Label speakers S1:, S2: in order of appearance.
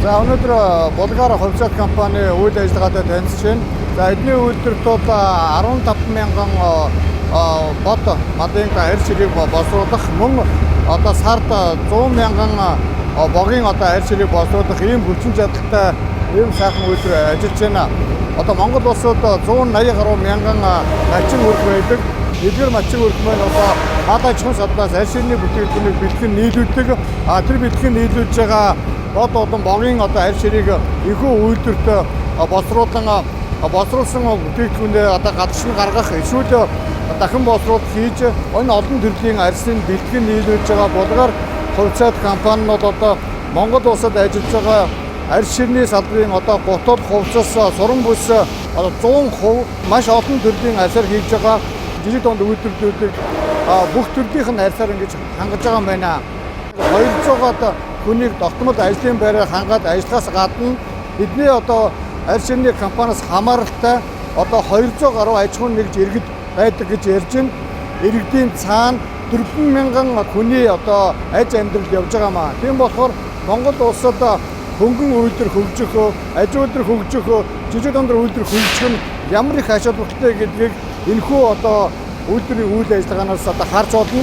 S1: За, өнөөдөр Булгар хувьцаат компани үйл ажиллагаатай танилцж байна. За, эдний үйлдвэрт бол 15 мянган бод малын арь ширийг боловсруулах, мөн одоо сард 100 мянган богийн одоо арь ширийг боловсруулах ийм хүчин чадалтай, ийм сайхан үйлдвэр ажиллаж байна. Одоо Монгол улсад 180 гаруй мянган мачин өрх байдаг. Эдгээр мачин өрх маань одоо мал аж ахуйн салбараас арь ширний бүтээгдэхүүнийг бэлтгэн нийлүүлдэг. А тэр бэлтгэн нийлүүлж байгаа бод болон богийн одоо арь ширийг энэхүү үйлдвэрт боловсруулан, боловсруулсан бүтээгдэхүүнээ одоо гадагш нь гаргах эсвэл дахин боловсруулалт хийж, энэ олон төрлийн арьсыг бэлтгэн нийлүүлж байгаа Булгар хувьцаат компани нь бол одоо Монгол улсад ажиллаж байгаа арь ширний салбарын одоо гутал, хувцас, суран бүс одоо 100% маш олон төрлийн арьсаар хийж байгаа жижиг дунд үйлдвэрлэлүүдийг бүх төрлийнх нь арьсаар ингэж хангаж байгаа юм байна. 200-аад хүнийг тогтмол ажлын байраар хангаад ажиллахаас гадна бидний одоо арь ширний компаниас хамааралтай одоо 200 гаруй аж ахуйн нэгж иргэд байдаг гэж ярьж байна. Иргэдийн цаана 4000 хүний одоо аж амьдрал явж байгаа маа. Тийм болохоор Монгол улсад хөнгөн үйлдвэр хөгжих, аж үйлдвэр хөгжих, жижиг дунд үйлдвэр хөгжих нь ямар их ач холбогдолтой гэдгийг энэхүү одоо үйлдвэрийн үйл ажиллагаанаас одоо харж болно.